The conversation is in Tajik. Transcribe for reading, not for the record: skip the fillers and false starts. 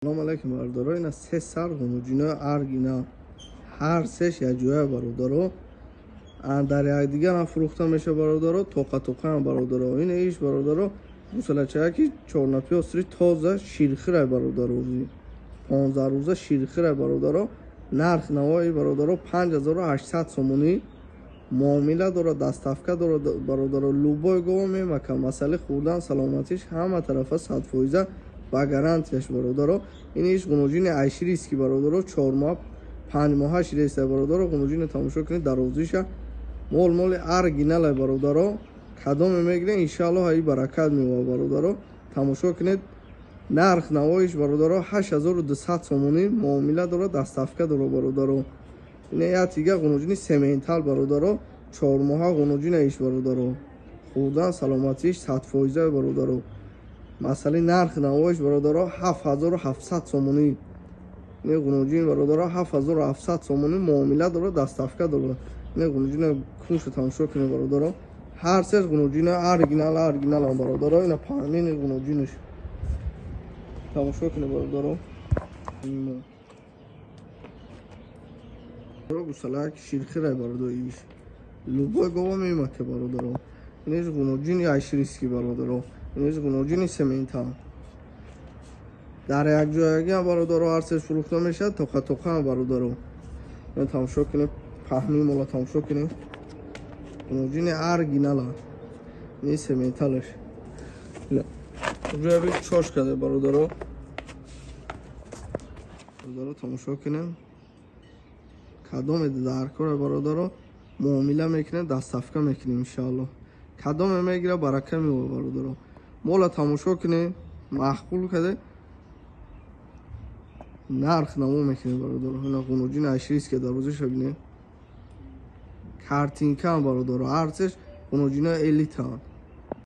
Салом алейкум, бародаро. Ина се сар ғунуҷинои аргина, ҳар сеш якҷоя, бародаро, дар якдигарам фурӯхта меша, бародаро, тоқа тоқаам, бародаро. Ина иш, бародаро, гусалачаяки чорнапиёстри тоза ширхирай, бародаро, 15 рӯза ширхирай, бародаро. Нарх навои, бародаро, 5800 сомонӣ, муомила дорад, доставка дорад, бародаро. Любой гова мемака, масъалаи хӯрдан, саломатиш ҳама тарафа 100%, ба гарантияш, бародаро. Ин иш ғунуҷини айширист, ки, бародаро, 4 моҳ, 5 моҳа ширеста, бародаро. Ғунуҷини тамошо кунед, дарозиша. Мол моли оригиналай, бародаро. Кадоме мегирен, иншаалло, ҳаи баракат меова, бародаро. Тамошо кунед, нарх навоиш, бародаро, 8200 сомонӣ, муомила дорад, доставка дорад, бародаро. Ина як тига ғунуҷини сементал, бародаро, 4 моҳа ғунуҷина иш, бародаро. Хӯрдан, саломатиш 100%, бародаро. Масъалаи нарх навоиш, бародаро, 7700 сомонӣ. Ин ғунуҷин, бародаро, 7700 сомонӣ, муомила дорад, доставка дорад. Ин ғунуҷина кунша тамошо кунед, бародаро. Ҳар сеш ғунуҷина оригинал, оригиналам, бародаро. Ина паҳнини ғунуҷинаш тамошо кунед, бародаро. Гусалак ширхирай, бародаро, иш любой гова мемаке, бародаро. Инеш ғунуҷини айшириски, бародаро, инеш ғунуҷини сементал. Дар якҷоягиам, бародаро, ҳар сеш фурӯхта мешавад, тоқа тоқаам, бародаро. Ина тамошо кунед, паҳнуи мола тамошо кунед. Ғунуҷини оригинала, ини сементалаш ҷояби чош карда, бародаро. Бародаро, тамошо кунем, кадоме дар кора, бародаро, муомила мекунем, доставка мекунем, иншаалло. Кадоме мегира, барака меова, бародаро. Мола тамошо кунем, маъқул каде, нарх намо мекунем, бародаро. Ина ғунуҷини ашрист, ки дарозиша бинем, картинкаам, бародаро. Ҳарсеш ғунуҷинои элитаанд.